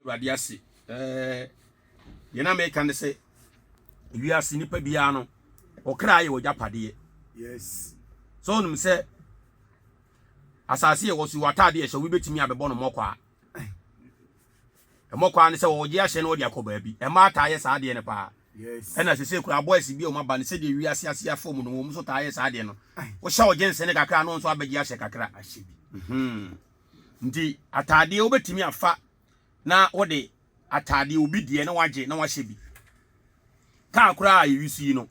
Awurade ase. Ɛɛ, deɛ na meka ne sɛ, wiase nipa biara no, ɔkra yɛ w'agyapadeɛ. Yes. Sɛ wonim sɛ asase yɛ wɔ so w'ataade ɛhyɛ obi bɛtumi abɛbɔ no mmɔkɔ a. Ɛmmɔkɔ a ne sɛ wɔgye ahyɛ no wɔde akɔ baabi. Ɛma ataa yɛ saa adeɛ no paa. Yes. Ɛna sese kura boys bi a wɔn aba no sɛdeɛ wiase ase afɔ mu no wɔn nso taa yɛ saa adeɛ no. Wohyɛ wo gyɛnse no kakra na wɔn nso abɛgye ahyɛ kakra. Ahyɛ bi. Mhm. Nti ataadeɛ wobɛtumi afa na wode ataadeɛ obi deɛ na wagye na wahyɛ bi. Kaa koraa a yɛwi so yi no,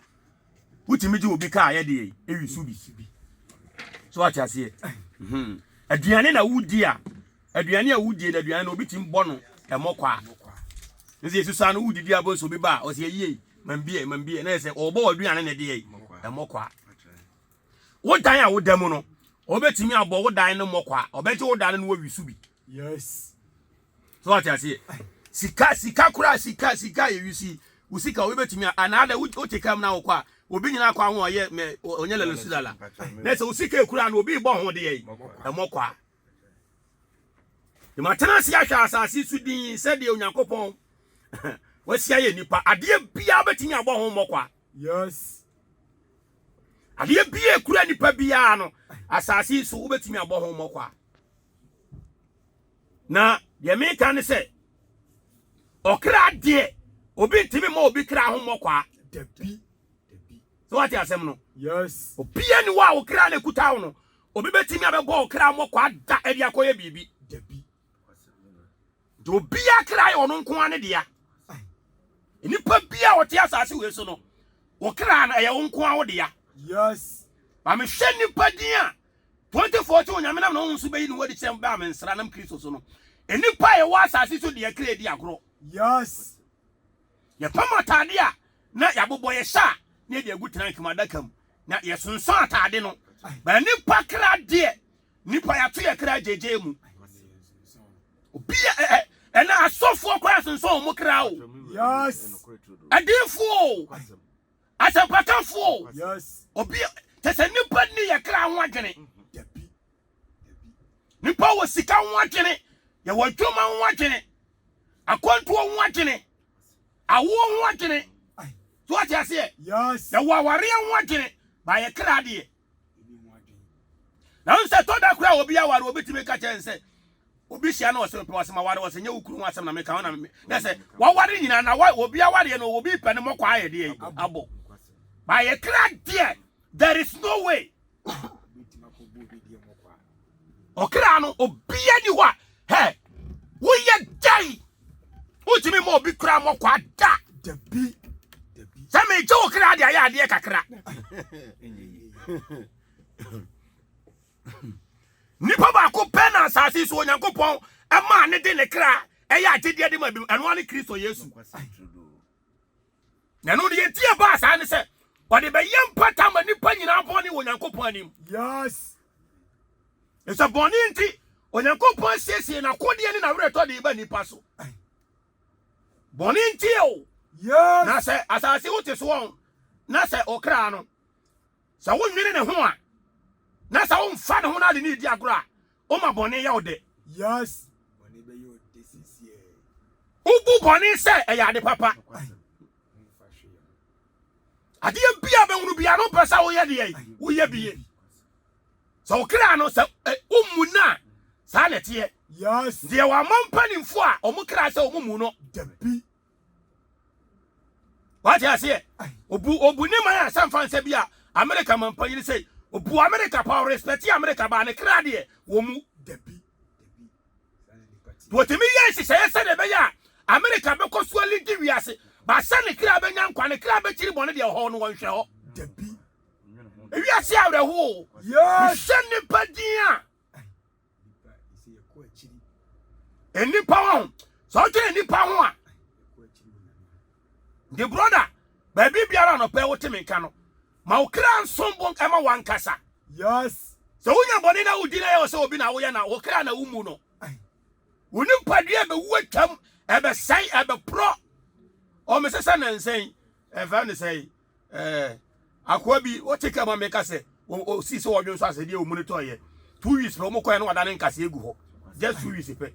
wotumi gye obi kaa yɛdeɛ yi ɛwi so bi. So wate aseɛ? Mhm. Aduane na wodi a, aduane a wodie no aduane no obi tumi bɔ no ɛmɔ kwa. Nti yɛsusu ano wodidi abɔ nso obi ba a ɔsɛ yie mambie mambie na yɛ sɛ ɔbɔ w'aduane na ɛdeɛ ɛmɔ kwa. Wo dan a woda mu no, ɔbɛtumi abɔ wo dan no mmɔ kwa. Ɔbɛgye wo dan no na wawi so bi. Yes. So wate aseɛ? Sika, sika koraa, sika, sika a yɛwi so yi, wo sika obi bɛtumi a, anaa dɛ wote kaa mu na wokɔ a, obi nyina akɔ ho ɔyɛ mɛ, ɔnyɛ lalo si lala. Na sɛ wo sika ekura no, obi bɔ ho deɛ yi, ɛmmɔ kwa. Matena ase ahwɛ asase so din sɛdeɛ Onyankopɔn wasi ayɛ nipa. Adeɛ biara bɛtumi abɔ ho mmɔ kwa. Yes. Adeɛ biara ekura nipa biara no, asase yi so wobɛtumi abɔ ho mmɔ kwa. Na deɛ meka ne sɛ, ɔkra deɛ obi ntumi ma obi kra ho mmɔ kwa. Dabi. Dabi. So wate asɛm no? Yes. Obiara ni hɔ a ɔkra na ekuta wo no, obi bɛtumi abɛbɔ ɔkra mmɔ kwa da ɛde akɔyɛ biribi. Dabi. Nti obiara kra yɛ ɔno nko ara ne dea. Nipa biara a ɔte asase wei so no, wo kra no ɛyɛ wo nko ara wo dea. Yes. Ba mehwɛ nipa din a 2014 Onyame nam ne honhom so bɛyi ne ho adi kyerɛ baa me nsra nam Kristo so no. Nnipa a yɛwɔ asase so deɛ kra di agorɔ. Yes. Yɛpam atade a na yɛabobɔ yɛhyɛ a na yɛde agu trank mu adaka mu na yɛsonsɔn atade no. Ba nipa kra deɛ Nipa yɛato yɛ kra gyegye mu. Obi ɛ ɛna asɔfoɔ koraa sonsɔn wɔn kra o. Yes. Adiifoɔ o. Asɛmpakafoɔ o. Yes. Obi kyɛ sɛ nipa ni yɛ kra ho adwene. Dabi. Nipa wɔ sika ho adwene. Yɛwɔ adwuma ho adwene. Akwantuo ho adwene. Awoɔ ho adwene. So wate aseɛ? Yes. Yɛwɔ awareɛ ho adwene. Ba yɛ kra deɛ. Nanso ɛtɔ da koraa obi aware obi tumi ka kyerɛ sɛ obi hyia na ɔsɛ mepɛ ɔsɛ maware ɔsɛ nyɛ wo kunu ho asɛm na meka ho na me na sɛ waware nyinaa na wa obi awareɛ no obi pɛ no mɔkɔ ayɛ deɛ abɔ ba yɛ kra deɛ there is no way ɔkra no obia ni hɔ a hɛ woyɛ dɛn wotumi ma obi kra mɔkɔ ada Dabi. sɛ megye wo kra de ayɛ adeɛ kakra nipa baako pɛ na asase so Onyankopɔn ɛmaa ne de ne kra ɛyɛ agyedeɛ de ma bi ɛno ne Kristo Yesu na ɛno deɛ nti ɛbaa saa ne sɛ ɔde bɛyɛ mpata ma nipa nyinaa bɔne wɔ Onyankopɔn anim. Yes. Sɛ bɔne nti Onyankopɔn asiesie n'akodeɛ ne n'awerɛtɔ de ba nipa so. Bɔne nti o. Yes. Na sɛ asase wote soɔ na sɛ ɔkra no sɛ wonwene ne ho a na sɛ womfa ne ho no ade ne di agorɔ a woma bɔne yɛ wo dɛ. Yes. Bɔne bɛyɛ wo dɛ sisiɛ. Wobu bɔne sɛ ɛyɛ ade papa. Adeɛ bi a bɛhunu bia no mpɛ sɛ woyɛ deɛ woyɛ bie. Sɛ wo kra no sɛ wommu no a saa na ɛteɛ. Yes. Nti yɛwɔ ama mpanimfoɔ a wɔn kra sɛ wɔn mu no. Dabi. Wate aseɛ? Obu obu ne man a sɛ mfa nsɛ bi a America mampanyin sɛ obu America pa ɔrespect America ba ne kra deɛ wɔn mu. Dabi. Wɔtumi yɛ nhyehyɛeɛ sɛdeɛ ɛbɛyɛ a America bɛkɔ so alidi wiase ba sɛ ne kra bɛnya nkwa ne kra bɛkyiri bɔne deɛ ɔhɔ no wɔnhwɛ hɔ. Dabi. Ewiase awerɛhoɔ. Yes. Hwɛ nipa din a nnipa ho sɛ ɔdwene nnipa ho a the brother baabi biara nɔpɛ wote me nka no ma wo kra nsom bo ɛma wankasa. Yes. Sɛ wonya bɔne na wodi na yɛ sɛ obi na woyɛ na wo kra na womu no wo nipadua bɛwu atwam ɛbɛsɛe ɛbɛporɔ ɔmesɛ sɛ nansɛn ɛfɛ ne sɛe Ɛɛ, akoa bi, ɔte kaa mu a meka sɛ, ɔsii sɛ ɔdwen so asɛ deɛ ɔmu no tɔɔyɛ. 2 weeks pɛ, wɔn kɔɛ no wadane nkasɛɛ gu hɔ. Just 2 weeks pɛ.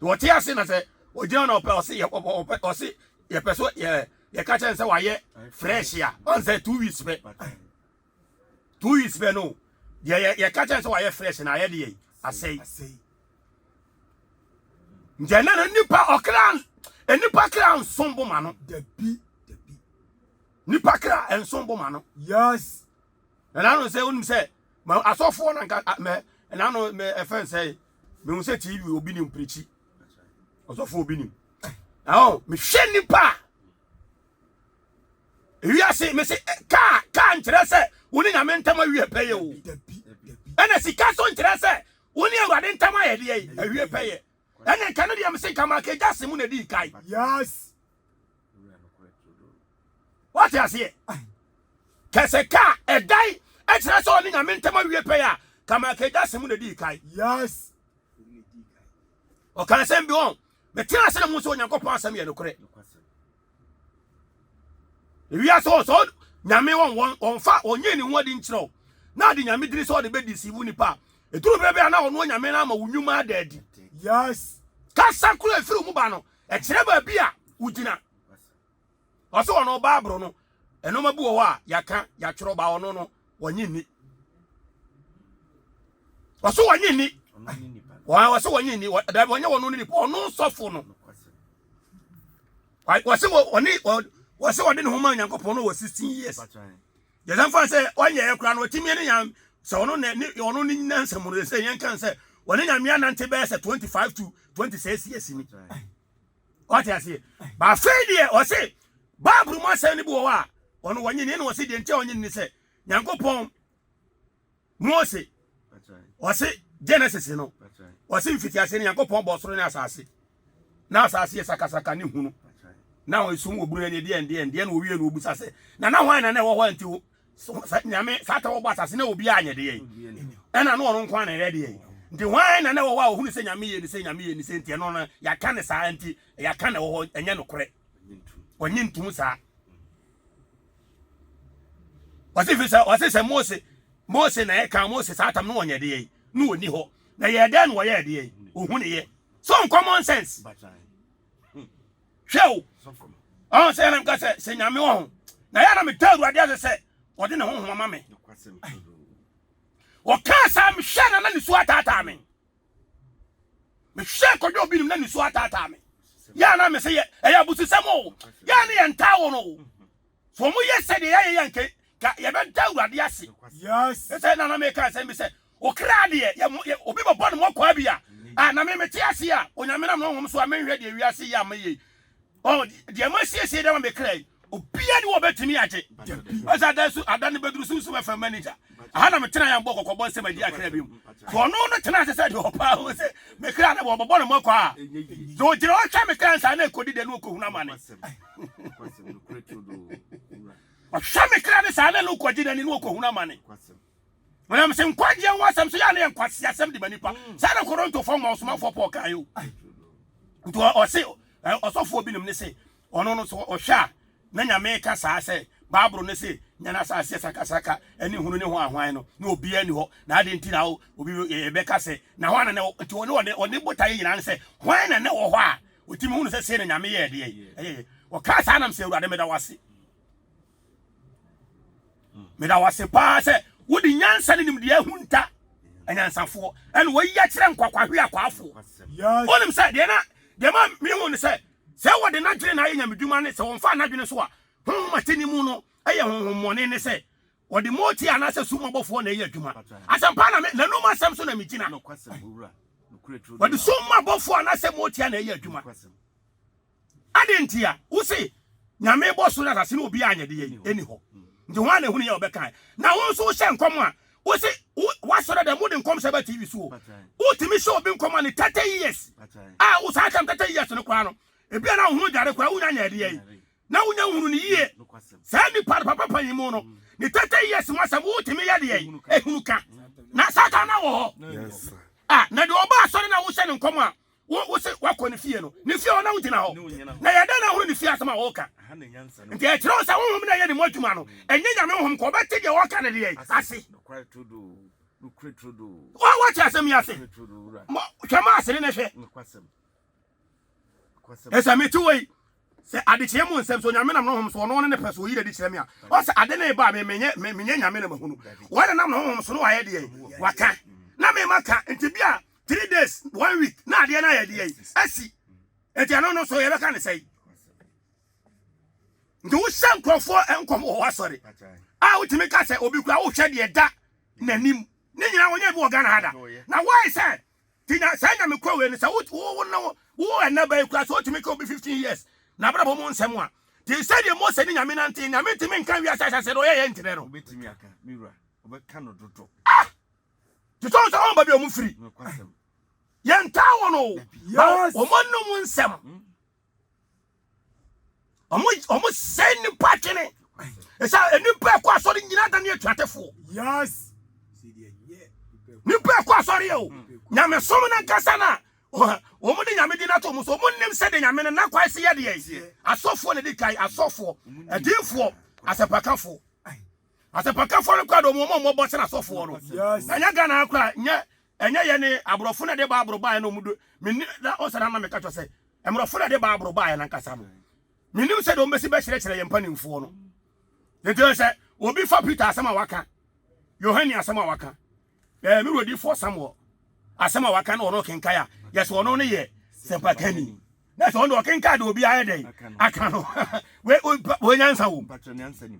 Wɔte ase na sɛ Ogyina na ɔpɛ ɔse yɛ ɔpɛ ɔse yɛpɛ so yɛ yɛka kyɛn sɛ wayɛ fresh a ɔnsɛ 2 weeks pɛ, 2 weeks pɛ no deɛ yɛ yɛka kyɛn sɛ wayɛ fresh na ayɛ deɛ asɛe. Asɛe. Nti ɛnɛ no nipa ɔkra, nipa kra nsom bo ma no. Dabi, dabi. Nipa kra nsom bo ma no. Ɛna no sɛ wonim sɛ ma asɔfoɔ na nka mɛ ɛna no mɛ ɛfɛn sɛ mehu sɛ TV obi nim pirikyi, ɔsɔfoɔ obi nim ɛhɔ. Mehwɛ nipa a ewiase mese kaa nkyerɛ sɛ wo ne Nyame ntam awie pɛyɛ o. Dabi, dabi. Ɛna sika so nkyerɛ sɛ wo ne Awurade ntam ayɛ deɛ yi awie pɛyɛ. Ɛna nka no deɛ mese nka makagya se mu na dii kae. Wate aseɛ? Kɛsɛ kaa ɛdan ɛkyerɛ sɛ ɔne Nyame ntam awie pɛyɛ a, kama akagya se mu na dii kae. Ɔka asɛm bi wɔn metena ase na mu sɛ Onyankopɔn asɛm yɛ nokorɛ. Ewiase hɔ sɛ Nyame wɔn wɔn wɔnfa ɔnyɛ ne ho adi nkyerɛ wo na ade Nyame dini sɛ ɔde bɛdi si wo nipa a, ɛduru berɛ bi a na ɔno Nyame no ama wo nnwuma ada adi. Kasa koro a ɛfiri wo mu ba no ɛkyerɛ baabi a wogyina. Ɔsɛ ɔno Bible no ɛnoma bi wɔ hɔ a yɛaka yɛatwerɛ ba ɔno no wɔnye nni. Ɔsɛ wɔnye nni, wɔn ɔsɛ wɔnye nni. Dabi, wɔnyɛ wɔn no nipa, ɔno sɔfo no wɔsɛ wɔne wɔsɛ wɔde ne ho ma Nyankopɔn no wɔ 16 years. Yɛsan fa sɛ ɔnyɛ yɛ koraa no ɔtumi ne nyam sɛ ɔno ne ne ɔno ne nyansa mu no sɛ yɛn kan sɛ wɔne Nyame anante bɛyɛ sɛ 25 to 26 years ni. Wate aseɛ? Ba afei deɛ ɔse Bible mu asɛm no bi wɔ hɔ a ɔno wɔnye ne na ɔse deɛ nti a ɔnye ne sɛ Nyankopɔn Mose ɔse Genesis no ɔse mfitiase no Nyankopɔn bɔ soro ne asase na asase yɛ sakasaka ne hunu na esum wɔ bunu ne deɛ deɛ deɛ na owie no obusa sɛ na hwan na na ɛwɔ hɔ nti Nyame saa ta wɔbɔ asase na obi anyɛ deɛ ɛna no ɔno nko na ɛyɛ deɛ nti hwan na na ɛwɔ hɔ a ohunu sɛ Nyame yɛ ne sɛ Nyame yɛ ne sɛ nti ɛno no yɛaka ne saa nti yɛaka na ɛwɔ hɔ ɛnyɛ nokorɛ. Ɔnye ntom saa. Ɔse fi sɛ ɔse sɛ Mose na ɛka Mose saa tam no wɔnyɛ deɛ yi na ɔni hɔ na yɛ dɛn na wɔyɛ deɛ yi ohu ne yɛ so common sense. Hwɛ o, ɔn sɛ yɛnam ka sɛ sɛ Nyame wɔ ho na yɛ na meda Awurade ase sɛ ɔde ne honhom ama me. Ɔkaa saa mehwɛ na na ne su ataataa me. Mehwɛ kɔdwa obi nim na ne su ataataa me. Yɛ na me sɛ yɛ ɛyɛ abususɛm o. Yɛ ne yɛ ntaa wɔ no o. So wɔn yɛ sɛ deɛ yɛayɛ yɛ nke ka yɛbɛda Awurade ase. Ɛsɛ na na meka asɛm bi sɛ okra deɛ yɛ obi bɛbɔ ne mɔkɔa bi a a na me mete ase a Onyame nam ne honhom so a menhwɛ deɛ wiase yɛ a meyɛ yi. Ɔ deɛ masiesie deɛ ma me kra yi obia ne wɔbɛtumi agye. Ɛsɛ ada so ada no bɛduru sunsum FM manager. Aha na metena yɛ mbɔ kɔkɔbɔ nsɛm adi akra bi mu. So ɔno no tena ase sɛ deɛ ɔpaa ho sɛ me kra no wɔbɛbɔ ne mɔkɔa a sɛ ɔgyina ɔhwɛ me kra nsa na ɛkɔdi dɛ ne ɔkɔhunu amane. Ɔhwɛ me kra ne saa na ne ɔkɔgye n'ani ne ɔkɔhunu amane. Wɔnam sɛ nkwagyeɛ ho asɛm so yɛ a ne yɛ nkwasi asɛm de ma nipa. Saa na Korintofoɔ ma ɔsomafoɔ Paul kaeɛ o. Nti ɔse ɔsɔfoɔ binom ne se ɔno no so ɔhwɛ a na Nyame ka saa sɛ Bible no se nyɛ asase yɛ sakasaka ne hunu ne ho ahwan no na obiara ni hɔ na ade nti na obi yɛbɛka sɛ na hwan na ne nti ɔne ɔne ɔne botaeɛ nyinaa ne sɛ hwan na ne wɔ hɔ a ɔtumi hunu sɛ sei na Nyame yɛɛ deɛ ɛyɛ. Ɔkaa saa nam sɛ Awurade meda wo ase, meda wo ase paa sɛ wode nyansa ne nimdeɛ ahunta anyansafoɔ ɛna wɔyi akyerɛ nkwakwahwe akwaafoɔ. Wonim sɛ deɛ na deɛ ma mehu ne sɛ sɛ wɔde n'adwene na ayɛ nyamedwuma ne sɛ wɔmfa n'adwene so a honhom ate ne mu no ɛyɛ honhommɔne ne sɛ wɔde moti anaasɛ sum abɔfoɔ na ɛyɛ adwuma. Asɛmpa na me n'anum asɛm so na megyina. Wɔde sum abɔfoɔ anaasɛ motia na ɛyɛ adwuma. Ade nti a wose Nyame bɔ soro ne asase ne obi anyɛ de yɛ ɛni hɔ nti hwan na ehunu yɛ ɔbɛka? Na wo nso wohyɛ nkɔm a wose wasɔre dɛ mode nkɔm hyɛ ba TV so o. Wotumi hyɛ obi nkɔm a ne 30 years a wo saa tam 30 years no koraa no ebi a na wo ho dware koraa wonya nyɛ de yɛ na wonya hunu ne yie. Saa nipa no papa panyin mu no ne 30 years mu asɛm wotumi yɛ de yɛ ehunu ka na Satan na wɔ hɔ a na deɛ ɔba asɔre na wohyɛ ne nkɔm a wo wo se wakɔ ne fie no, ne fie hɔ na wogyina hɔ na yɛdɛn na ahoro ne fie asɛm a wɔka? Nti ɛkyerɛ wo sɛ honhom na ɛyɛ ne mu adwuma no ɛnyɛ Nyame honhom kɔ ɔbɛte deɛ wɔka no deɛ ase. Wɔte asɛm yi ase. Hwɛ ma asene ne hwɛ. Ɛsɛ mete wɔ yi sɛ adekyeɛ mu nsɛm sɛ Onyame nam ne honhom so ɔno ne ne pɛ so ɔyi n'adi kyerɛ me a, ɔsɛ ade ne ba a me menyɛ me menyɛ Nyame na mahunu. Wɔn na nam ne honhom so no wayɛ deɛ waka na me maka nti bi a 3 days 1 week na adeɛ no ayɛ deɛ asi. Nti ɛno no so yɛbɛka ne sɛe. Nti wohyɛ nkurɔfoɔ nkɔm wɔ w'asɔre a wotumi ka sɛ obi kura wohwɛ deɛ da n'anim ne nyinaa wɔnyɛ bi wɔ Ghana ha da. Na why sɛ ti nya saa nyame kɔ wei no sɛ wo wo wo wo ɛnna bɛyi kura sɛ wotumi ka obi 15 years na abrabɔ mu nsɛm a te sɛdeɛ Mose ne nyame nante nyame ntumi nka wiase ahyɛse no ɔyɛ yɛ nkyerɛ no. Wobɛtumi aka me wura ɔbɛka no dodo. Ah! Te sɛ ɔn baabi a ɔmo firi yɛntaa wɔn o wɔn anum nsɛm. Ɔmo ɔmo sɛe nipa adwene. Ɛsɛ nipa ɛkɔ asɔre nyinaa da ne atuatefoɔ. Yes. Nipa ɛkɔ asɔre o. Nyamesom no ankasa na wɔn de nyame din ato wɔn so. Wɔn nim sɛ de nyame no n'akwan si yɛ deɛ. Asɔfoɔ na di kan, asɔfoɔ, adiifoɔ, asɛmpakafoɔ. Asɛmpakafoɔ no kora de wɔn wɔn mmɔbɔ sɛ asɔfoɔ no. Yes. Na nyɛ Ghana kora nyɛ ɛnyɛ yɛ ne aborɔfo na de ba aboro baeɛ na wɔn do menni na ɔsɛ na meka kyerɛ sɛ mmorɔfo na de Bible baeɛ no ankasa no, menim sɛdeɛ wɔbɛsi bɛkyerɛkyerɛ yɛn mpanimfoɔ no. Nti sɛ obi fa Peter asɛm a waka, Yohane asɛm a waka, ɛɛ me wurodifoɔ Samuel asɛm a waka na ɔno kenkan a, yɛsɛ ɔno no yɛ sɛmpakani. Na sɛ ɔno ɔkenkan de obi ayɛ dɛn aka no, wei nyansa wɔ mu.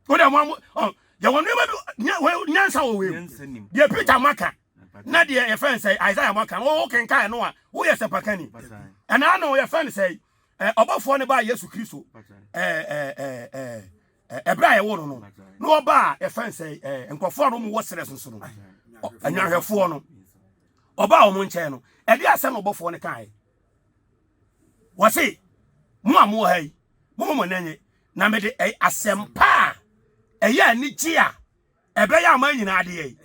Wode mo yɛwɔ nneɛma bi nyansa wɔ wei mu. Deɛ Peter maka na deɛ yɛfrɛ no sɛ Isaiah maka no wo kenkan no a woyɛ sɛmpakani. Ɛna ano yɛfrɛ no sɛ ɔbɔfoɔ no baa Yesu Kristo ɛberɛ a yɛwo no no na ɔbaa yɛfrɛ no sɛ nkurɔfoɔ a wɔn wɔ serɛ so no anwanhwɛfoɔ no ɔbaa wɔn nkyɛn no ɛde asɛm na ɔbɔfoɔ no kaeɛ. Wɔse mo a mowɔ ha yi momma mo ani nnye na mede asɛmpa a ɛyɛ anigye a ɛbɛyɛ aman nyinaa deɛ yi.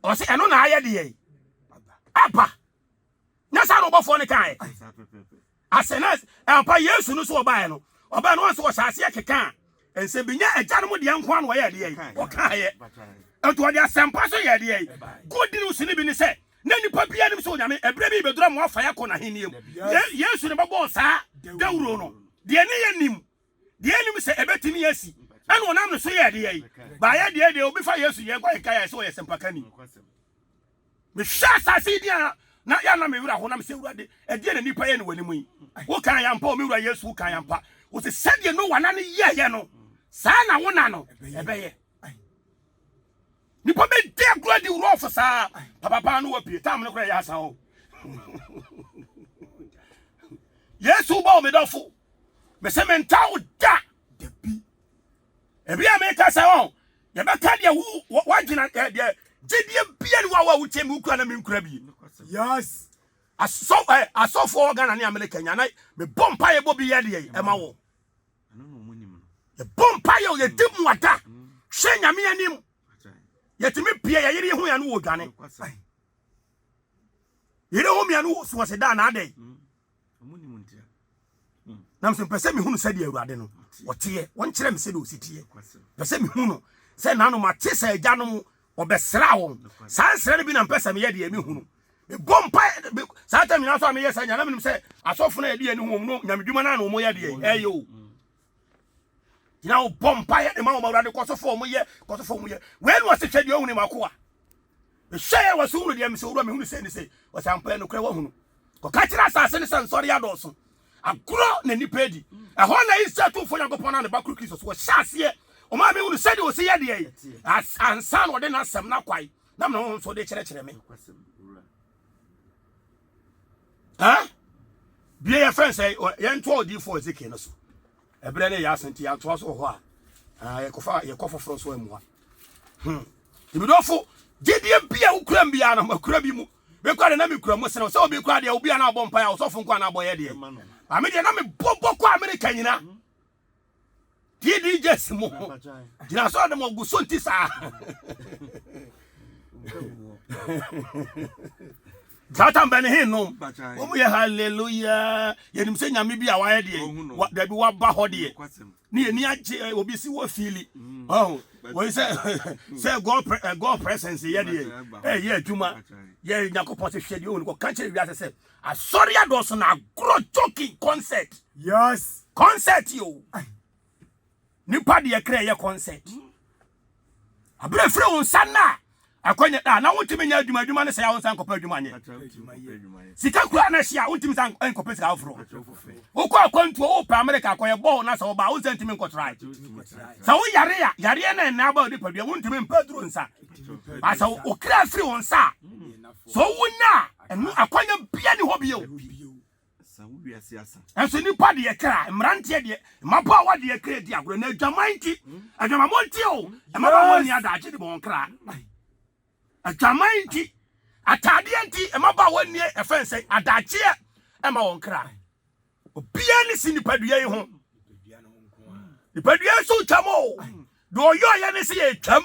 Ɔse ɛno na ayɛ deɛ yi aba. Nyɛ saa na ɔbɔfoɔ no kaeɛ. Asɛ na ɛmpa Yesu no so ɔbaeɛ no ɔbaeɛ no wɔn so ɔhyɛ aseɛ keka a nsɛm bi nyɛ agyanom deɛ nko ano ɔyɛ deɛ yi ɔkaeɛ. Nti ɔde asɛmpa so yɛ deɛ yi. Good news no bi ne sɛ na nipa biara nim sɛ Onyame ɛberɛ bi bɛduru ama wafa yɛ akɔ n'ahennie mu. Yesu ne bɛbɔɔ saa dawuro no. Deɛ ne yɛ nim deɛ nim sɛ ɛbɛtumi asi ɛna ɔnam ne so yɛ deɛ yi. Baayɛ deɛ deɛ obi fa Yesu yɛ nkɔ yɛka yɛ sɛ ɔyɛ sɛmpakani. Mehwɛ asase yi din a na yɛ na me werɛ ho na mesɛ Awurade ɛdeɛ na nipa yɛ ne w'anim yi. Woka yɛ ampa o me wura Yesu woka yɛ ampa. Wo sɛ sɛdeɛ Noa na ne yɛɛyɛ no saa na wo na no ɛbɛyɛ. Nipa bɛdi agorɔ di wurɔfo saa papapaa no wapie tam no koraa yɛ asa o. Yesu bɔ me dɔfo mesɛ menta wo da. Ebi a meka sɛ wɔn yɛbɛka deɛ wo wagyina deɛ gyedie bia ne wa wa wotie me wokura na menkura bi. Yes. Asɔ asɔfoɔ wɔ Ghana ne Amerika nya na mebɔ mpa yɛbɔ bi yɛ deɛ ɛma wo. Yɛbɔ mpa yɛ yɛdi mu ada hwɛ nyame anim yɛtumi pie yɛyere ho yɛn no wɔ dwane. Yere ho mmienu wɔ so wɔsɛ da na adɛn. Na mesɛ mpɛ sɛ mehunu sɛdeɛ Awurade no ɔteɛ, wɔnkyerɛ me sɛdeɛ ɔsi teɛ. Pɛ sɛ mehu no sɛ nanom ate sɛ agyanom ɔbɛsra wɔn. Saa nsra no bi na mpɛ sɛ meyɛ deɛ mehunu. Mebɔ mpa saa tam nyinaa so a meyɛ saa nyinaa na menim sɛ asɔfo no a yɛde yɛn ho wɔn no nyamedwuma no a na wɔn yɛ deɛ ɛyɛ o. Gyina wo bɔ mpa yɛ de ma wɔn Awurade kɔ so fo wɔn yɛ kɔ so fo wɔn yɛ. Wei na ɔse hwɛ deɛ ɔhunu makoa. Mehwɛ yɛ wɔ so hunu deɛ mesɛ owura mehunu sɛ ne sɛ ɔsɛ ampa yɛ nokorɛ wahunu. Kɔka kyerɛ asase no sɛ nsɔre adɔɔso. Agorɔ na nnipa adi. Ɛhɔ na Israel tumfoɔ Nyankopɔn na ne ba koro Kristo so wɔhyɛ aseɛ. Ɔmaa mehunu sɛdeɛ ɔsi yɛ deɛ yi. Ansa na ɔde n'asɛm n'akwae na me honhom so de kyerɛkyerɛ me. Ha? Bie yɛ fɛn sɛ yɛntoa odiyifoɔ Ezekiel no so. Ɛberɛ no yɛ asa nti yɛantoa so wɔ hɔ a yɛkɔfa yɛkɔ foforɔ so mmoa. Tibidɔfo gyedie bi a wokura mu biara no makura bi mu. Mekura de na mekura mu sene sɛ obi kura deɛ obi a na abɔ mpaeɛ a ɔsɔfo nko a na abɔ yɛ deɛ. Maame deɛ na mebɔ bɔ kɔ Amerika nyina. TDJs mu gyina so de mo gu so nti saa. Saa tam bɛn he nom. Wɔn yɛ hallelujah. Yɛnim sɛ nyame bi a wayɛ deɛ dabi waba hɔ deɛ. Ne yɛni agye obi si wɔ fiili. Ɔho. Wei sɛ sɛ God pre eh, God presence yɛ deɛ ɛyɛ adwuma yɛ Nyankopɔn sɛ hwɛ deɛ ɔhu no kɔka kyerɛ wiase sɛ asɔre adɔɔso na agorɔ joking concert. Yes. Concert yo. Nipa deɛ kra yɛ concert. Abere firi wo nsa na akwanya a na wontumi nyɛ adwuma adwuma ne sɛ a wo nsa nkɔpɛ adwuma nyɛ. Sika kura na hyia wontumi sa nkɔpɛ sika foforɔ. Wokɔ akwantuo wopɛ Amerika akɔyɛ bɔɔl na sɛ woba wo nsa ntumi nkɔtrae. Sɛ wo yare a yareɛ na ɛnna aba nipadua wontumi mpɛ aduro nsa. Ba sɛ wo kra firi wo nsa a sɛ wowu na ɛno akwanya bia ne hɔ bio. Nanso nnipa deɛ kra, mmeranteɛ deɛ, mmabaawa deɛ kra di agorɔ, na adwaman nti, adwamammɔ nti o, mmabaawa nni adagye de bɔ wɔn kra. Adwaman nti, ataadeɛ nti, mmabaawa nni ɛfɛn sɛ adagyeɛ ɛma wɔn kra. Obiara ne si nipadua yi ho. Nipadua nso twam o. Deɛ ɔyɔɔyɛ ne sɛ yɛtwam.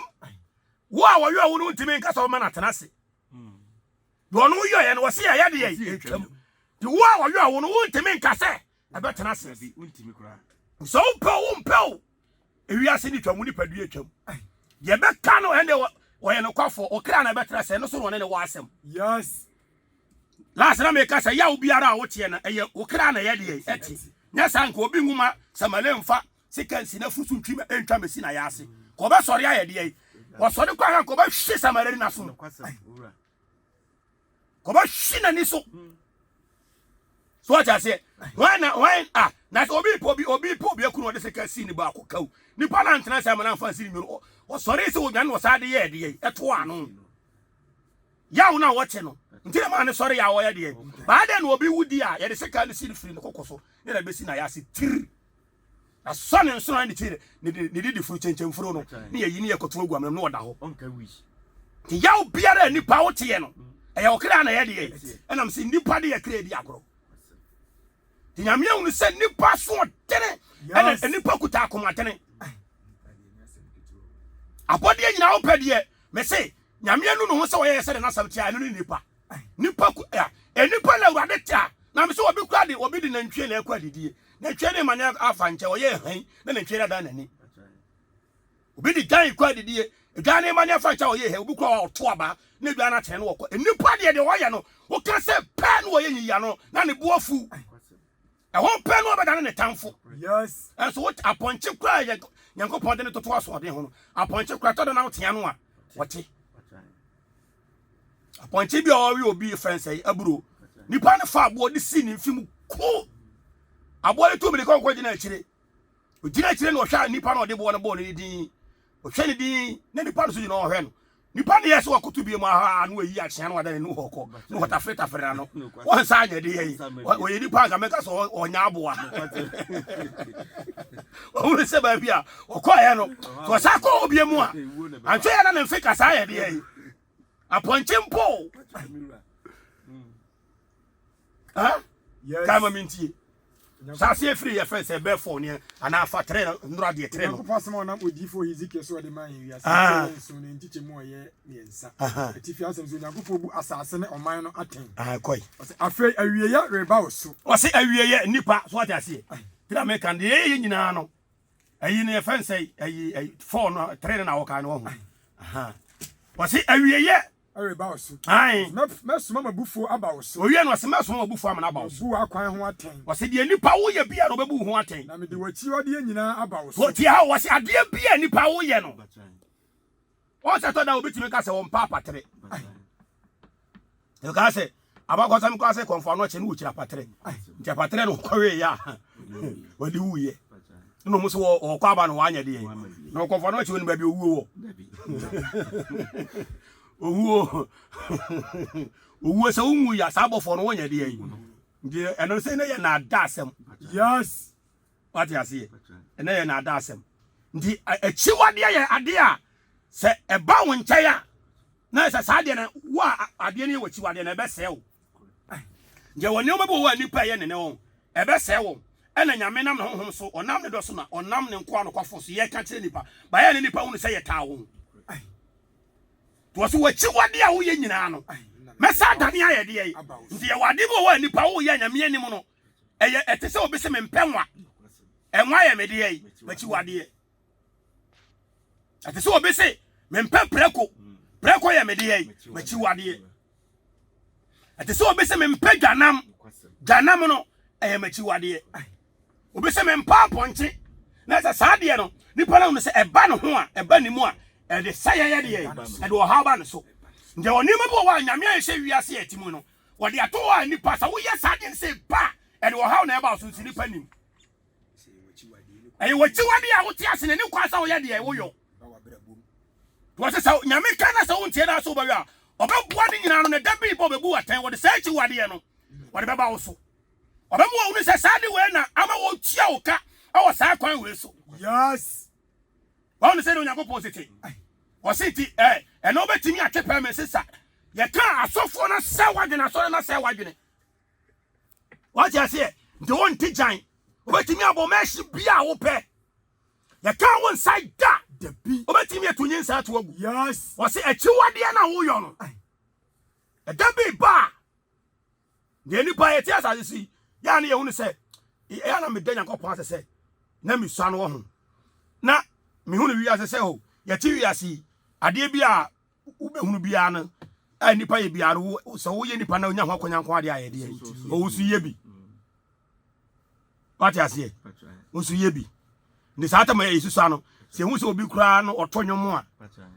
Wo a wɔyɔɔ wo no ntumi nka sɛ ɔma no atena ase. Deɛ ɔno yɔeɛ no wɔse ɛyɛ deɛ ɛtwam. Nti wo a wɔyɔɔ wo no wontumi nka sɛ ɛbɛtena ase. Sɛ wompɛ o wompɛ o ewiase ne twam wo nipadua twam. Deɛ ɛbɛka no ɛnde wɔyɛ nokwafoɔ ɔkra na ɛbɛtena sɛ ɛno so na ɔne ne wɔ asɛm. Yes. Last na meka sɛ yaw biara a woteɛ no ɛyɛ wo kra na ɛyɛ deɛ ɛte. Nyɛ saa nka obi nwoma samale mfa sika nsi n'afuru so ntwi ntwa mesi na yɛ ase. Ka ɔbɛsɔre ayɛ deɛ wɔsɔre kɔ anka ɔbɛhwe samale no n'aso. Kɔbɛhwe n'ani so. So wate aseɛ? Hwan na hwan a na sɛ obi pɛ obi obi pɛ obi akunu ɔde sika si ne baako kaw. Nipa na ntena sɛ amana nfa nsi ne nwunu. Ɔsɔre sɛ odwane na ɔsaa de yɛ deɛ ɛto ano. Yaw na wɔte no. Nti na maa ne sɔre yɛ a ɔyɛ deɛ. Baa dɛ na obi wudi a yɛde sika no si no firi ne koko so ne na bɛsi na yɛ ase tiri. Asɔ ne nsono ne ti ne ne didi furu kyɛnkyɛnfuru no ne yɛyi ne yɛkɔto agu amena mu na ɔda hɔ. Nti yaw biara a nipa woteɛ no ɛyɛ wo kra na ɛyɛ deɛ ɛnam sɛ nipa de yɛ kra di agorɔ. Nti Nyame ahunu sɛ nipa so ɔdene ɛna nipa kuta akomadene. Abɔdeɛ nyinaa wopɛ deɛ mese Nyame anu ne ho sɛ ɔyɛ sɛ de n'asɛm teɛ ɛno ne nipa. Nipa ku a nipa na Awurade te a na mese obi kura de obi de nantwie na ɛkɔ adidie. Nantwie ne ma ne afa nkyɛ ɔyɛ hann na nantwie no adan n'ani. Obi de dwan kɔ adidie, dwan ne ma ne afa nkyɛ ɔyɛ hann, obi kura ɔto aba na dwan no atene no wɔkɔ. Nipa deɛ deɛ ɔyɛ no woka sɛ pɛ na ɔyɛ nyiyi ano na ne bo afu. Ɛhɔ pɛ na ɔbɛdane ne tamfo. Yes. Ɛnso wo apɔnkye koraa yɛ Nyankopɔn de ne toto asoɔden ho no. Apɔnkye koraa tɔ da na wotea no a wɔte. Apɔnkye bi a ɔwe obi fɛn sɛ aburo. Nipa no fa aboɔ de si ne mfe mu ko. Aboɔ no tu mirika ɔkɔ gyina akyire. Ogyina akyire na ɔhwɛ a nipa no ɔde boɔ no bɔɔ no ne din. Ɔhwɛ ne din na nipa no so gyina ɔhwɛ no. Nipa no yɛ sɛ wakoto bie mu aha na wayi akyea no wada n'ani hɔ kɔ na wɔtafere tafere n'ano. Wɔnsa anyɛ de yɛ yi. Ɔyɛ nipa anka mɛka sɛ ɔnya aboa. Ɔhunu sɛ baabi a ɔkɔɛ no sɛ ɔsa kɔ hɔ bie mu a antwɛ yɛ na ne mfe kasa ayɛ de yɛ yi. Apɔnkye mpo. Yes. Kaa ma mentie. Saase efiri yɛ fɛn sɛ bɛɛ fɔ ne anaa fa tere no nnora deɛ tere no. Onyankopɔn asɛm a ɔnam odiyifoɔ Hesekiel so ɔde maa yɛn wiase Ah. sɛ nson ne nkyekyɛmu a ɛyɛ mmiɛnsa. Aha. Atifi asɛm sɛ Onyankopɔn bu asase ne ɔman no atɛn. Ah, kɔe. Ɔsɛ afei awieeɛ reba wo so. Ɔse awieɛ nnipa so ate aseɛ. Tena meka no deɛ yɛyɛ nyinaa no ayi no yɛfɛn sɛ ayi ayi fɔ no tere no na wɔka no ɔho. Aha. Ɔse awieɛ Reba wo so. Ae. Mɛsoma m'abufuo aba wo so. Owie no ɔse mɛsoma m'abufuo amena aba wo so. Mabu w'akwan ho atɛn. Ɔse deɛ nipa woyɛ biara ɔbɛbu wo ho atɛn. Na mede w'akyiwadeɛ nyinaa aba wo so. Tie ha o, ɔse adeɛ biara nipa woyɛ no. Wɔn sɛ tɔ da obi tumi ka sɛ wɔn pa apatere. Ɛka sɛ abakɔsɛm kora sɛ kɔnfɔ ano ɔkyɛ ne wɔkyiri apatere. Nti apatere no ɔkɔwe yɛ a wɔde wuyɛ. Na wɔn nso wɔkɔ aba no wɔanyɛ deɛ. Na ɔkɔnfɔ ano ɔkyɛ wɔn baabi owuo wɔ. Owuo owuo sɛ wonwu yɛ saa abɔfoɔ no wɔnyɛ deɛ. Nti ɛno sɛ ne yɛ naada asɛm. Yes. Wate aseɛ? Ɛnɛ yɛ naada asɛm. Nti akyiwadeɛ yɛ adeɛ a sɛ ɛba wo nkyɛn a na sɛ saa adeɛ no wo a adeɛ no yɛ w'akyiwadeɛ no ɛbɛsɛe wo. Nti ɛwɔ nneɛma bi wɔ hɔ a nnipa ɛyɛ ne ne wɔn ɛbɛsɛe wɔn. Ɛna Nyame nam ne honhom so, ɔnam ne dɔ so na ɔnam ne nkoa nokwafo so yɛka kyerɛ nnipa. Bayɛ ne nnipa hunu sɛ yɛtaa wɔn. Nti wɔso w'akyiwadeɛ a woyɛ nyinaa no mɛsa adane ayɛ deɛ yi. Nti yɛwɔ adeɛ bi wɔ hɔ a nnipa woyɛ Nyame anim no ɛyɛ ɛte sɛ obi sɛ mempɛ nwa. Ɛnwa yɛ me deɛ yi, m'akyiwadeɛ. Ɛte sɛ obi se mempɛ prɛko. Prɛko yɛ me deɛ m'akyiwadeɛ. Ɛte sɛ obi se mempɛ dwanam. Dwanam no ɛyɛ m'akyiwadeɛ. Obi se mempɛ apɔnkye. Na sɛ saa deɛ no nipa no hunu sɛ ɛba ne ho a ɛba ne mu a ɛde sɛ yɛyɛ deɛ ɛde ɔhaw ba ne so. Nti ɛwɔ nneɛma bi wɔ hɔ a Nyame a ɛhyɛ wiase a ɛte mu no wɔde ato hɔ a nipa sɛ woyɛ saa deɛ no sɛ ba ɛde ɔhaw na ɛba so nso nipa nim. Ɛyɛ w'akyiwade a wote ase na ɛni kwan sɛ woyɛ deɛ woyɔ. Wɔsɛ sɛ Nyame ka na sɛ wontie na sɛ wobɛyɔ a, ɔbɛboa ne nyinaa no na da bi bɔ ɔbɛbu atɛn wɔde saa akyiwadeɛ no wɔde bɛba wo so. Ɔbɛma wɔhunu sɛ saa de wei na ama wɔtua wo ka wɔ saa kwan wei so. Yes. Wɔn sɛ de Onyankopɔn si te. Wɔsi nti ɛ ɛna wobɛtumi atwe pɛɛ me sesa. Yɛka asɔfoɔ no sɛ wadwene asɔre no sɛ wadwene. Wate aseɛ? Nti wonte gyan. Wobɛtumi abɔ mɛhye bi a wopɛ. Yɛka wo nsa da. Dabi. Wobɛtumi atu nyinsa ato agu. Yes. Wɔse akyiwadeɛ no a woyɔ no. Ɛda bi ba a, deɛ nipa yɛte asase so yi, yɛ a ne yɛhu no sɛ, ɛyɛ a na meda Nyankopɔn ase sɛ, na mesua no wɔ ho. Na mehu no wiase sɛ, o, yɛte wiase yi, adeɛ bi a wobɛhunu biara no a nipa yɛ biara no sɛ woyɛ nipa na onya ho akwanya nko adeɛ ayɛ deɛ ɔwo so yɛ bi wate aseɛ wo so yɛ bi ne saa tama yɛ susua no sɛ ehu sɛ obi koraa no ɔtɔ nnwom a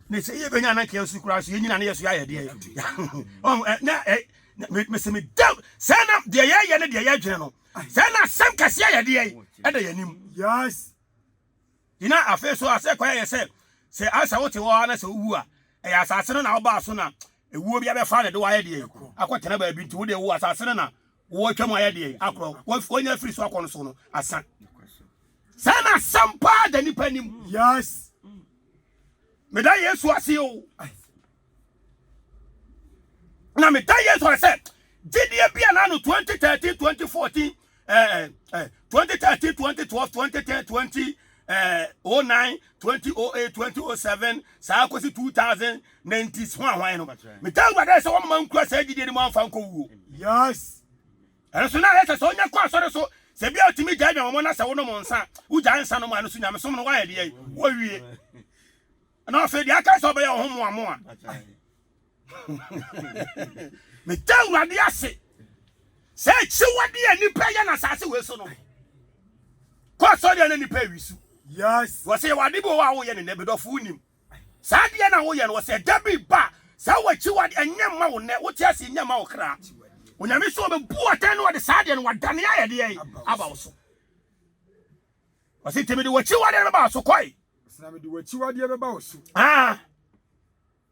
ne sɛ yɛbɛnya na nka yɛso koraa so yɛnyina ne yɛ so yɛayɛ deɛ na mesɛ meda sɛ na deɛ yɛyɛ ne deɛ yɛdwene no sɛ na asɛm kɛseɛ yɛ deɛ ɛda yɛnim yes Gyina afei so asɛ kwan ayɛ sɛ sɛ ansa wote hɔ ara na sɛ wowu a, ɛyɛ asase no na wobaa so na ewuo bi abɛfa na de wo ayɛ deɛ akɔtena baabi nti wo deɛ wo asase no na wɔatwa mu ayɛ deɛ akorɔ wɔanya afiri so akɔ no so no asa. Saa na asɛm paa da nipa anim. Yes. Meda Yesu ase o. Na meda Yesu ase sɛ gyidie bi a na no 2013 2014 eh, eh, 2013 2012 2010 20 eh, 09 2008 2007 saa kɔsi 2090 ho ahwan no meda awurade sɛ wɔmma nkura saa gyidie no mu amfa nkɔ wuo. Yes. Ɛno so na ayɛ sɛ sɛ wonya kɔ asɔre so sɛ bia wotumi gyae adwamammɔ na sɛ wonom nsa wogyae nsa nom a ɛno so nyamesom no woayɛ deɛ woawie. Na afei deɛ aka sɛ ɔbɛyɛ wo ho mmoamoa. Meda Awurade ase sɛ akyiwade a nnipa yɛ no asase wei so no kɔ asɔre a na nnipa awi su. Yes. Wɔ sɛ yɛwɔ ade bi wɔ hɔ a woyɛ ne nnɛ bedɔfo wonim. Saa adeɛ no a woyɛ no wɔ sɛ ɛda bi ba saa wɔ akyiwade ɛnyɛ mma wo nnɛ wote ase nyɛ mma wo kra. Onyame so ɔbɛbu atɛn no ɔde saa adeɛ no wadane ayɛ deɛ aba wo so. Ɔse nti mede w'akyiwadeɛ no bɛba wo so kɔe. Ɔse na mede w'akyiwadeɛ bɛba wo so. Ah.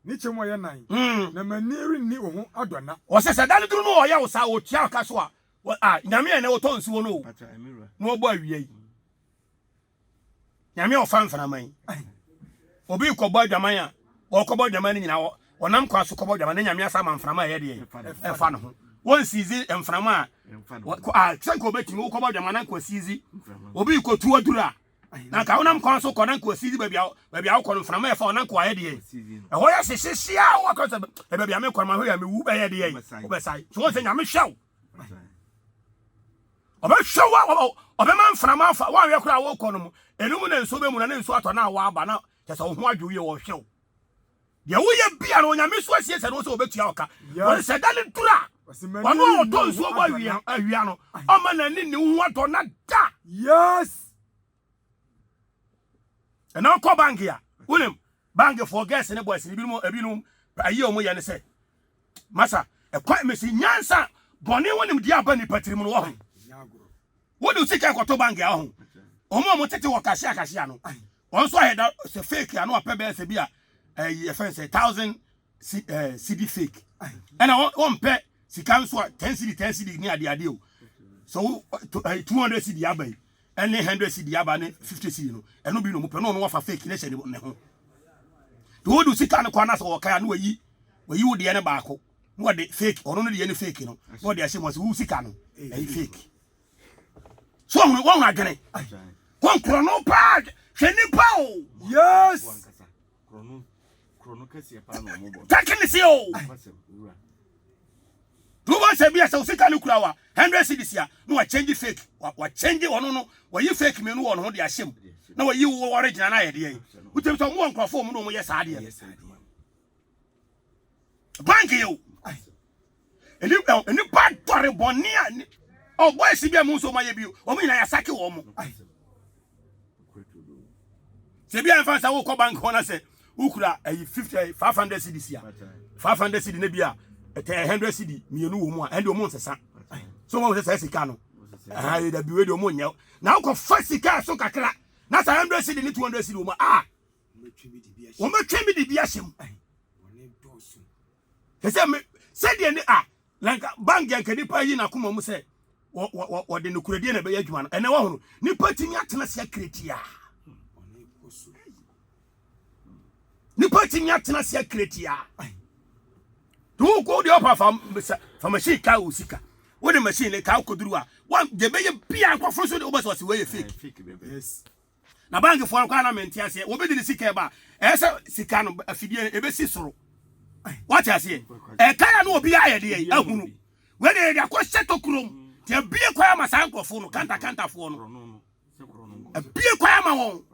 Ne kyɛm ɔyɛ nan. Na m'ani renni wo ho adɔna. Ɔse sɛ da no duru no ɔyɛ wo saa ɔtua wo ka so a ah Nyame a ɛnɛ wotɔ nsuo no o na ɔbɔ awia yi. Nyame a ɔfa mframa yi. Obi kɔbɔ adwaman a ɔkɔbɔ adwaman no nyinaa ɔnam kwan so kɔbɔ adwaman na Nyame asa ama mframa a ɛyɛ deɛ ɛfa ne ho. Wɔnsiizi mframa a sɛ nka obɛtumi wokɔbɔ adwaman na nka wasiizi obi kɔtu aduru a na nka wonam kwan so kɔ na nka wasiizi baabi a baabi a wokɔ no mframa ɛfa na nka wayɛ deɛ ɛhɔ yɛ hyehyehye a wɔkɔ sɛ baabi a mekɔ no mahwɛ yɛ mewu bɛyɛ deɛ wobɛsae so wɔn sɛ Nyame hwɛ wo ɔbɛhwɛ wo ɔbɛma mframa afa woanhwɛ koraa wokɔ no mu ɛno mu na nsuo bɛmu na ne nsuo atɔ na awɔ aba na kyɛ sɛ wo ho adwo yie wɔhwɛ wo deɛ woyɛ bia no onyame so asie sɛ no sɛ wɔbɛtua wo ka wɔne sɛ da no duru a ɔno a ɔtɔ nsuo bɔ awia awia no ɔma n'ani ne wo ho atɔ na da. Yes. Ɛna ɔkɔ bank a wonim bankfoɔ girls ne boys ne ebinom ebinom ayi a wɔyɛ ne sɛ masa ɛkwan mesi nyansa bɔne ho nimdeɛ aba nipa tirim no wɔ ho wode sika kɔto bank a ho wɔn a wɔtete wɔ kahyia kahyia no wɔn nso ayɛ da sɛ fake ano apɛ bɛyɛ sɛ bi a ɛyi ɛfɛn sɛ thousand cd fake ɛna wɔn pɛ sika nso a 10 cd 10 cd ne ade ade o so wo 200 cd aba yi ɛne 100 cd aba ne 50 cd no ɛno bi na wɔn pɛ na wɔn wafa fake ne hyɛ ne ho de wɔde sika no kɔ anasɛ wɔka ano wɔyi wɔyi wo deɛ no baako na wɔde fake ɔno no deɛ no fake no na wɔde ahyɛ mu ɔsɛ wo sika no ɛyɛ fake so wɔn wɔn adwene wɔn korɔ no paa hwɛ nipa o. Yes. Technics o. Duba. Wobɛhu sɛ bi a sɛ wo sika no kura wa 100 cedis a na wakyɛngye fake wakyɛngye ɔno no wayi fake mmienu wɔ ne ho de ahyɛ mu na wayi wo original no ayɛ deɛ wotumi sɛ ɔmo wɔ nkurɔfoɔ ɔmo na ɔmo yɛ saa adeɛ no bank yɛ o nnipa dɔre bɔne a ɔ boys bi a mo nso ɔmo ayɛ bi ɔmo nyinaa yɛasake wɔn mo sɛ bi a nfa sɛ wokɔ bank hɔ na sɛ wokura ayi 50 500 cedis a 500 cedi na bi a ɛtɛ 100 cedi mmienu wɔ mu a ɛnde ɔmo nsesa so wɔn sɛ saa sika no ɛha yɛ dabi wei de ɔmo nyɛ na wokɔ fa sika so kakra na saa 100 cedi ne 200 cedi wɔ mu a wɔn bɛtwe bi de bi ahyɛ mu sɛ me sɛdeɛ ne a na nka bank yɛ nka nipa yi n'akoma mu sɛ wɔde nokorɛdie na ɛbɛyɛ adwuma no ɛnɛ wɔhono nipa tumi atena se akireti a nipa tumi atena se akireti a wokɔ deɛ ɔpa fa fa machine ka wo sika wode machine ne ka wokɔduru a deɛ bɛyɛ bia nkɔfo so de wobɛsɛ ɔse wɔyɛ fake yes Na bankfoɔ no koraa na mente aseɛ. Obi de ne sika ɛba a, ɛyɛ sɛ sika no afidie no ɛbɛsi soro. Wate aseɛ? Ɛka ya no obi ayɛ deɛ ahunu. Wei deɛ yɛde akɔhyɛ tokurom. Nti abie kwan ama saa nkurɔfoɔ no, kantakantafoɔ no. Abie kwan ama wɔn.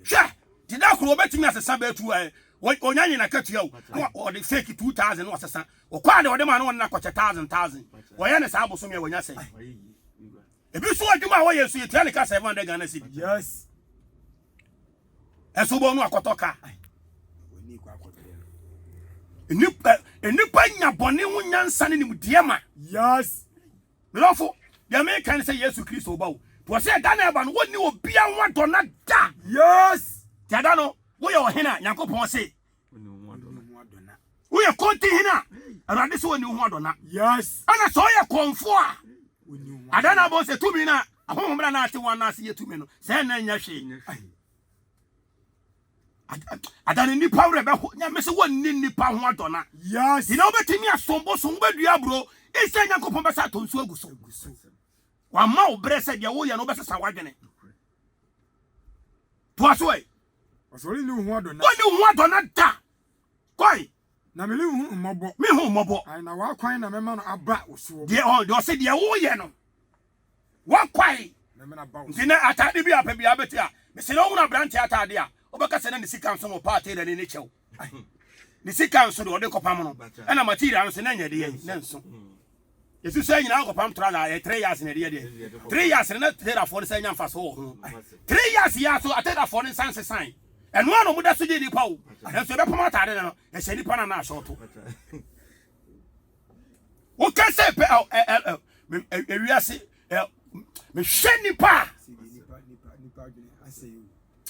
Hwɛ, te da koro wɔbɛtumi asesa bɛɛ tu ɛ, ɔnya nyina katua o, na ɔde fake 2000 na ɔsesa. Ɔkɔ a deɛ ɔde ma no ɔne no akɔkyɛ thousand thousand. Wɔyɛ ne saa bosome a wɔnya sɛn. Ebi nso adwuma a wɔyɛ nso yɛtua ne ka 700 Ghana cedi. Yes. Ɛso bɔ no akɔtɔ ka. Nnipa nnipa nya bɔne ho nyansa ne nimdeɛ ma. Yes. Melɔfo, deɛ meka ne sɛ Yesu Kristo ba o. Wɔ sɛ ɛda na ɛba no, wɔnni obia ho adɔ na da. Yes. Ti ada no, woyɛ ɔhene a Nyankopɔn se Woyɛ kɔntihene a, Awurade sɛ ɔnni wo ho adɔna. Yes. Ɛna sɛ ɔyɛ kɔnfo a, ada na abɔ sɛ tumi na ahonhom na ate wɔn ase yɛ tumi no, sɛ ɛna nyɛ hwee. Ada ne nipa werɛ bɛho, nyame sɛ wɔnni nipa ho adɔna. Yes. Nti na wobɛtumi asom bosom, wobɛdua aburo, ɛsɛ Nyankopɔn bɛsa atɔ nsuo agu so. Wama wo berɛ sɛ deɛ woyɛ no wobɛsesa w'adwene. Toa so ɛ. Ɔsɛ ɔrenni wo ho adɔna. Ɔnni wo ho adɔna da. Kɔe. Na merenhu mmɔbɔ. Mehu mmɔbɔ. Ae, na w'akwan na mɛma no aba wo soɔ. Deɛ ɔ deɛ ɔsɛ deɛ woyɛ no. W'akwan. Mɛma no aba wo so. Nti nɛ ataade bi a pɛ biara bɛti a, mesɛ na wohunu aberanteɛ ataade a, wobɛka sɛ na ne sika nso na ɔpɛ ataade ne kyɛw. Ne sika nso deɛ ɔde kɔpam no, ɛna material no nso na nyɛ deɛ na nso. Yɛsu sɛ nyinaa kɔpam trɔsa yɛ 3 years na ɛdeɛ deɛ 3 years na terafoɔ no sɛ nya mfaso wɔ ho 3 years yɛ so aterafoɔ no nsa nsesan ɛno a na ɔmo da so gye nipa o nanso ɛbɛpam ataade no no ɛhyɛ nipa no na ahyɛ woka sɛ pɛ ɛ ɛ ɛ ewiase ɛ mehwɛ nipa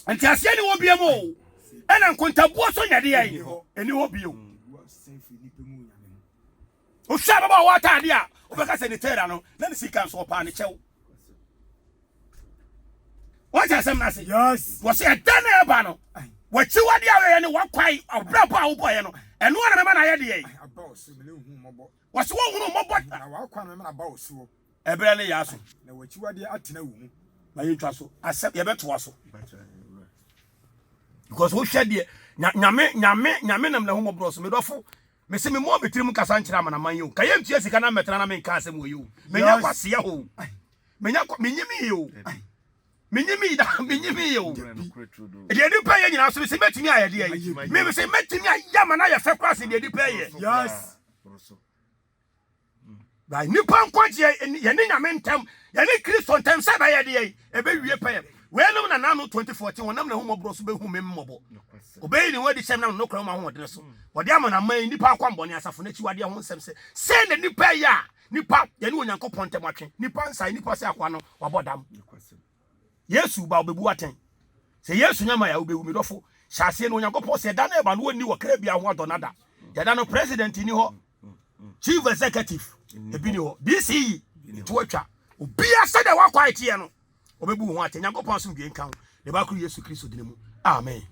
a nteaseɛ ne wɔ bia mu o ɛna nkontabuo so nyɛ deɛ ɛni hɔ bio. Wohwɛ ababaawa ataade a, wobɛka sɛ ne tailor no, na ne sika nso ɔpaa ne kyɛw. Wɔte asɛm no ase? Yes. Wɔsɛ ɛda na ɛba no, w'akyiwade a wɔyɛ ne w'akwae abrabɔ a wobɔeɛ no, ɛno ara na mɛma no ayɛ deɛ. Wɔsɛ wɔhunu mmɔbɔ. Na w'akwan na mɛma no aba wo soɔ. Ɛberɛ no yɛ aso. Na w'akyiwadeɛ atena wo mu. Ma yɛntwa so. Asɛm yɛbɛtoa so. Because wohwɛ deɛ nyame nyame nyame nam n'ahummɔborɔ so medɔfo. Mese me mmɔɔ me tirim nkasa nkyerɛ amanaman yi o. Ka yɛntua sika na mmɛtena na menka asɛm wɔ yi o. Menya kwasea o. Menya kwa menyi mi o. Menyi mi da menyi mi o. Deɛ nipa yɛ nyinaa so mese mɛtumi ayɛ deɛ yi. Me mese mɛtumi ayɛ ama no ayɛ fɛ koraa sen deɛ nipa yɛ. Yes. Ba nnipa nkwagyeɛ yɛne Nyame ntam, yɛne Kristo ntam sɛ ɛbɛyɛ deɛ yi, ɛbɛwie pɛyɛ. Weinom na n'ano 2014 wɔnam n'ahummɔborɔ so bɛhu me mmɔbɔ. Ɔbɛyi ne ho adi kyerɛ me nam ne nokorɛ mu ahoɔdene so. Wɔde amanaman nnipa akwammɔne asafo no akyiwadeɛ ho nsɛm sɛ, sei na nnipa yɛ a nnipa yɛne Onyankopɔn ntam atwe, nnipa nsae, nnipa sɛ akoa no wabɔ dam. Yesu ba ɔbɛbu atɛn. Sɛ Yesu nya ma yɛ a wobɛwu. Me dɔfo, hyɛ aseɛ no Onyankopɔn sɛ ɛda no ɛba no wɔnni wɔ kra biara ho adɔ nada. Yɛda no president ni hɔ, chief executive ebi ni hɔ, DCE to atwa. Obia sɛdeɛ wakɔ a ɛteɛ no, ɔbɛbu wo ho atɛn. Nyankopɔn asomdwoe nka wo. Ne ba koro Yesu Kristo dini mu. Amen.